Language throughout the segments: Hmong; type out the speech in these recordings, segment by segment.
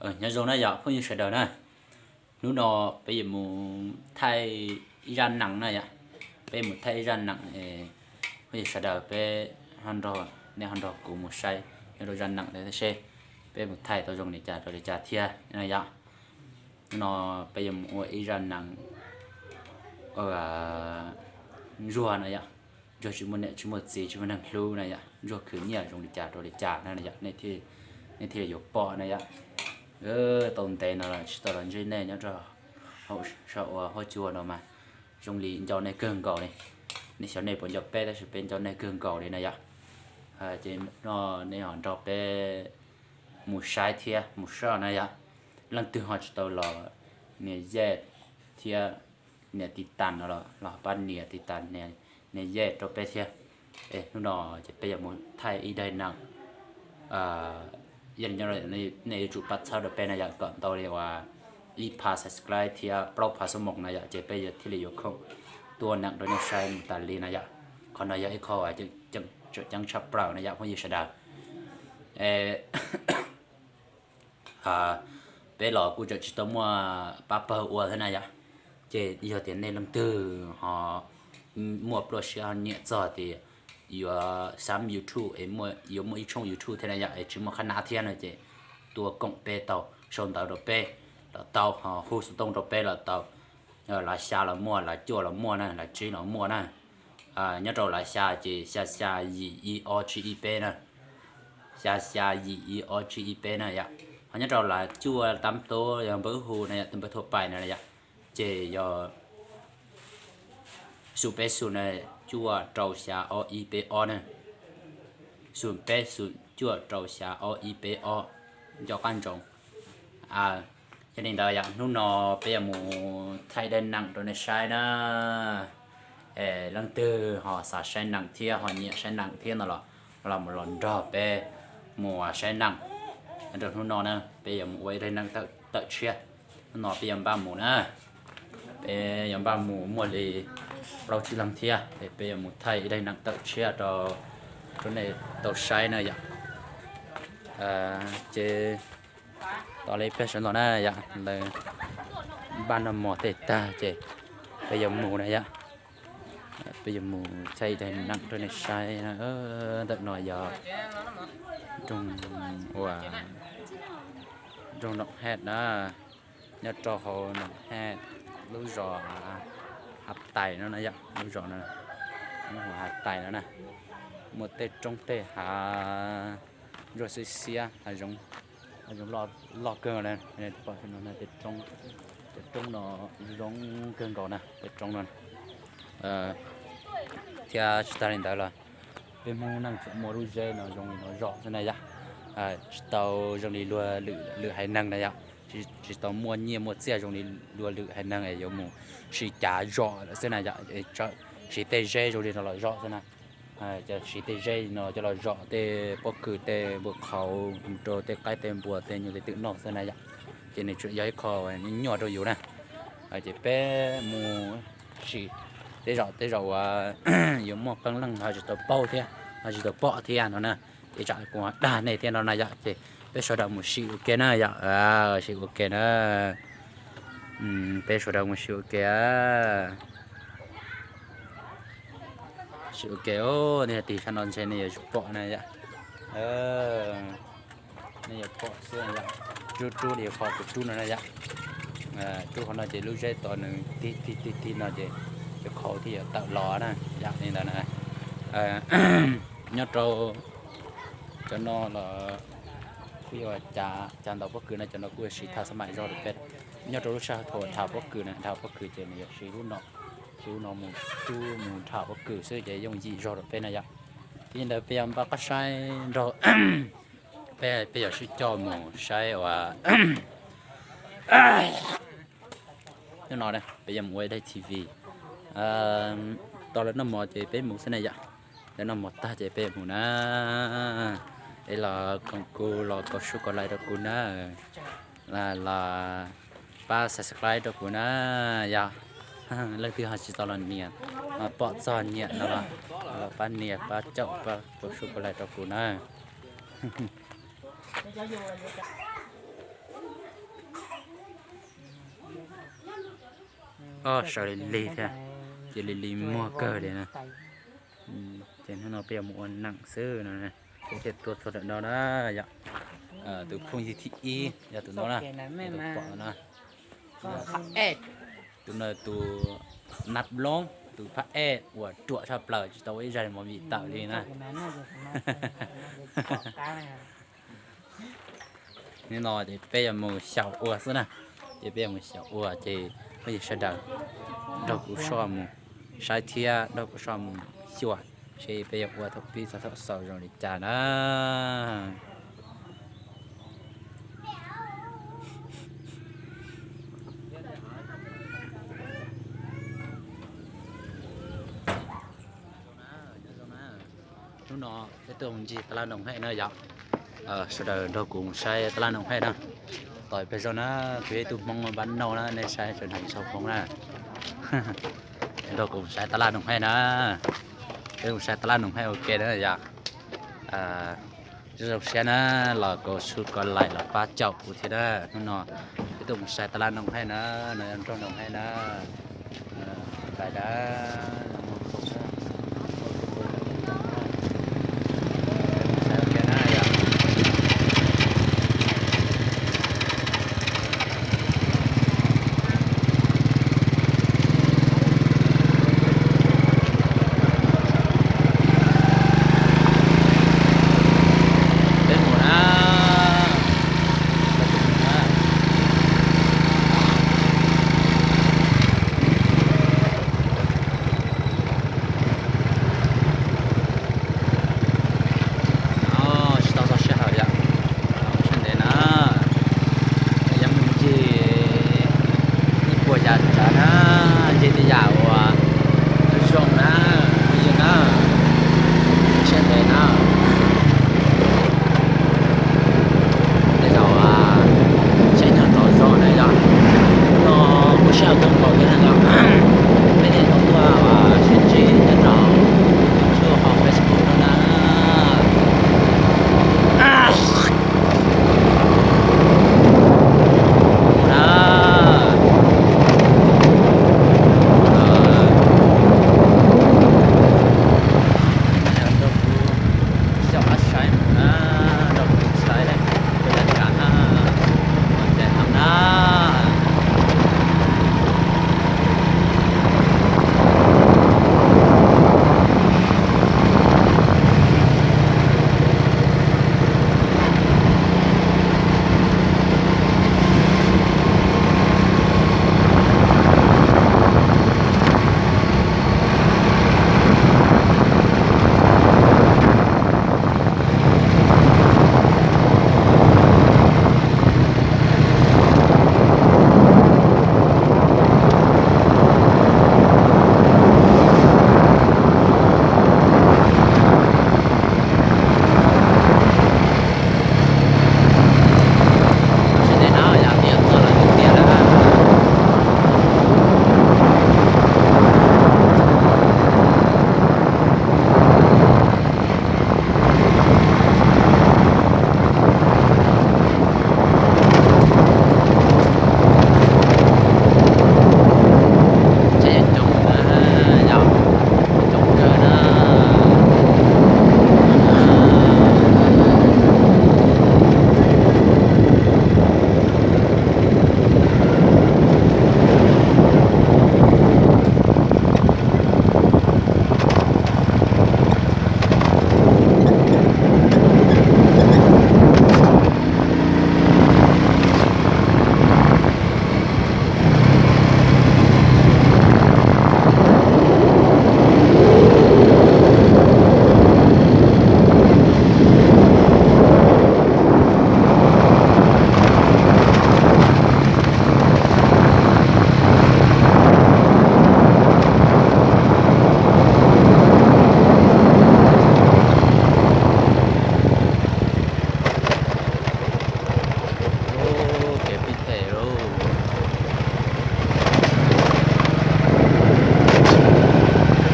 Nyob zoo na yom phooj ywg sawv daws na, hnub no peb yuav mus thaij ib zaj nees na yom, peb mus thaij ib zaj nees, phooj ywg sawv daws peb ho nrog, nej ho nrog kuv mus saib nyob rau zaj nees ntawd seb peb mus thaij tau zoo li cas rau li cas thiab na yom. Hnub no peb yuav mus ua ib zaj nees ntsuag na yom, ntsuag tsis muaj niam tsis muaj txiv tsis muaj neeg hlub na yom, ntsuag khwv nyiaj zoo li cas rau li cas na yom, nej thiaj li yuav pom na yom. Tau ntev no los tsis tau los ntsib nej nyob rau hauv saum huab cua no mas zoo li nco nej kawg nkaus li. Nej xyov nej puas nco peb tab sis peb nco nej kawg nkaus li na yom. Ces no nej ho nrog peb mus saib thiab mus soj na yom. Leej twg ho tsis tau los nias yej thiab nias tiv tas no los los pab nias tiv tas nias yej rau peb thiab. Es hnub no ces peb yuav mus thaij ib daim nees, yog li no nej yuav tsum pab txhawb rau peb na yom, kom ntau li uas ib phav subscribe thiab plaub phav xuab moos na yom, ces peb yuav thiaj li yuav khoom tuaj nees rau nej saib mus tas li na yom. Qhov no yog ib qho uas tseem ceeb tshaj plaws na yom phooj ywg sawv daws. Peb los kuj tseem tsis tau muaj pab pawg ua thiab na yom. Ces yog tias nej leej twg ho muaj pluaj siab ho nyiam txog tias yuav xab YouTube es yuav muaj ib tshooj YouTube thiab na yom, es tsis muaj qhab nab thiab no ces tuaj koom peb tau, sau ntawv rau peb los tau, ho hu xov tooj rau peb los tau. Lav xya los muaj, lav cuaj los muaj na, lav tsib los muaj na. Nyob rau lav xya ces xya xya yim ib ob tsib ib peb na, xya xya yim ib ob tsib ib peb na yom. Ho nyob rau lav cuaj tab tob yog npawb hu na yom, tus npawb thuaj pais na yom, ces yog xum peb xum na, cuaj rau xya ob ib peb ob na, xum peb xum cuaj rau xya ob ib peb ob, nco qab ntsoov. Yog li ntawd yom hnub no peb yuav mus thaij daim nees rau nej saib na. Es leej twg ho xav saib nees thiab ho nyiam saib nees thiab no los, los mus los nrog peb mus saib nees. Nyob rau hnub no na peb yuav mus ua ib daim nees tawm tshiab. Hnub no peb yuav npaj mus na, peb yuav npaj mus muaj li plaub tsib leeg thiab es peb yuav mus thaij ib daim nees tawm tshiab rau, rau nej tau saib na yom. Ces tos li peb sawv ntxov na yom, lawv npaj noj mov tej tag ces peb yuav mus na yom. Peb yuav mus thaij ib daim nees rau nej saib na. Ntawm no yog nroog, ua nroog Noom Hej na, nyob rau hauv Noom Hej lub zos Hav Tais no na yom, lub zos no, lub Hav Tais no na, muaj tej roob tej hav ntsuag xiab xiab, hav zoov loj kawg na. Pom no tej roob, tej roob no zoo kawg nkaus na, tej roob no. Thiab tsis tas li ntawd los peb Hmoob neej tseem muaj lub zeb no zoo li no zom xwb na yom. Tsis tau zoo li luag lwm haiv neeg na yom, tsis tau muaj nyiaj muaj txiaj zoo li luag lwm haiv neeg es yuav mus siv cav zom lawm xwb na yom, siv tej zeb zoo li no los zom xwb na. Cov siv tej zeb no coj los zom tej pob kws tej npua qhauv mus rau tej qaib tej npua tej nyuj tej twm noj xwb na yom. Ces nws tsuas yog ib qho nyuaj nyuaj rau yus na. Ces peb mus sim tej zaum tej zaum uas yuav muaj qee leej ho tsis tau paub thiab ho tsis tau pom thiab no na, ces tsam kuv dag nej thiab no na yom. Ces peb sawv daws mus sim ua ke na yom, sim ua ke na. Peb sawv daws mus sim ua ke, sim ua ke. Nej tig sab no ntshe nej yuav tsis pom na yom. Nej yuav pom xwb yom, rub rub li qhov kuv rub no na yom. Rub qhov no ces lub zeb tod nws tig tig tig tig no ces cov qhauv thiaj yuav tawm los na yom, li ntawd na. Nyob rau cov no los kuj yog cav ntaus pob kws no, cov no kuj yog siv tham xab maim zog rau peb. Nyob rau lub sij hawm thaum dhau pob kws na, dhau pob kws ces nws yog siv lub no, siv lub no mus rub mus dhau pob kws xwb ces yooj yim zog rau peb na yom. Yog li ntawd peb yuav npaj qab saib nrog peb, peb yuav sib coj mus saib uas hnub no peb yuav mus ua ib daim T V. Tos lawv noj mov ces peb mus xwb na yom. Lawv noj mov tag ces peb yuav mus na. Es los koom kuv los kov sub kov like rau kuv na, los pab subscribe rau kuv na yom. Leej twg ho tsis tau los nias, pom txog nyiam no los pab nias pab caum pab kov sub kov like rau kuv na. Ob sawv lig lig thiab, ces lig lig muag kawg li na. Ces hnub no peb yuav mus ua neej xwb no, peb thiaj tuaj txog ntawm no na yom. Tus phooj ywg thib ib yog tus no na, tus pom no na. Tus no tus nab loob, tus phab ej uas ruam tshaj plaws tsis tau ua ib zaj movie tawm li na. Hnub no ces peb yuav mus xyaum ua xwb na, ces peb yuav mus xyaum ua ces peb yog sawv daws nrog kuv soj mus saib thiab nrog kuv soj mus xyuas seb peb yuav ua thaum pib txog thaum xaus zoo li cas na. Hnub no peb tuaj mus ncig tab laj Noom Hej na yom. Sawv daws nrog kuv mus saib tab laj Noom Hej na. Tos peb zog na, kuv yog ib tug Hmoob npab noj na, nej saib sawv daws txhob poob na. Nrog kuv mus saib tab laj Noom Hej na. Peb mus saib tab laj Noom Hej ua ke na yom. Zoo zoo siab na, los kaus sub kaus like los pab caum kuv thiab na. Hnub no peb tuaj mus saib tab laj Noom Hej na, no yog nroog Noom Hej na. Lais dab Peb mus na. Tsis tau txog sij hawm yom, sab ntev na, yuav mus ncig ib puas yav tsav na, ncig tej yam uas zoo na, phooj ywg na, sab ntev na. Tej zaum tseem nyob rau zog na yom, no kuv sij hawm kawg nkaus thiab na yom, peb thiaj tau tuaj sib ntsib nyob rau YouTube ho Facebook no na.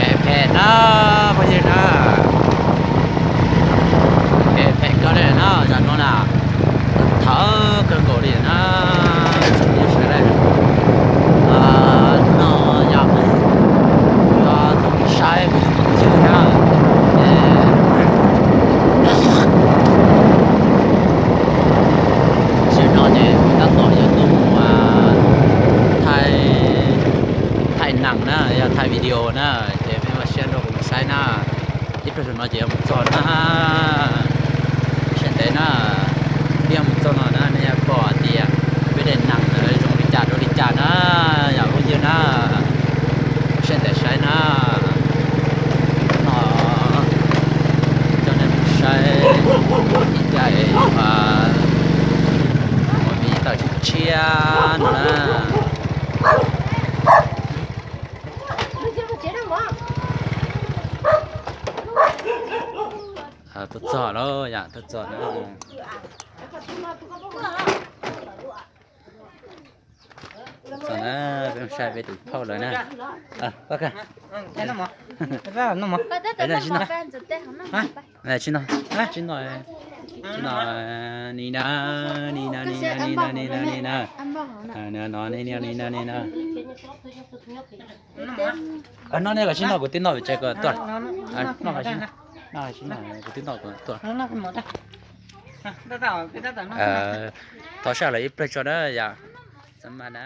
Kev phem na, phooj ywg na. Kev phem kawg li na, zam no na. Thawv kawg nkaus li na. Tsoom phooj ywg sawv daws, hnub no Ces mus txog na, sawv ntev na, peb mus txog no na, nej yuav pom tias peb daim nees ntawd zoo li cas rau li cas na, yog phooj ywg na, sawv ntev saib na, no coj nej mus saib ib daim movie tawm tshiab tshiab no na. Tuaj txog lawm yom, tuaj txog na. Txog na, peb mus saib peb tus phauj lawv na. Tsis no, tsis no, tsis no, ni na, ni na, ni na, ni na, ni na, ni na, ni na, no, ni na, ni na, ni na. Noj nej los sis noj, kuv twb noj vim tsam koj tuaj. Noj los sis noj, noj los sis noj, kuv twb noj kuv tuaj. Thov saj lawv ib pliag tso na yom. Xab mas na.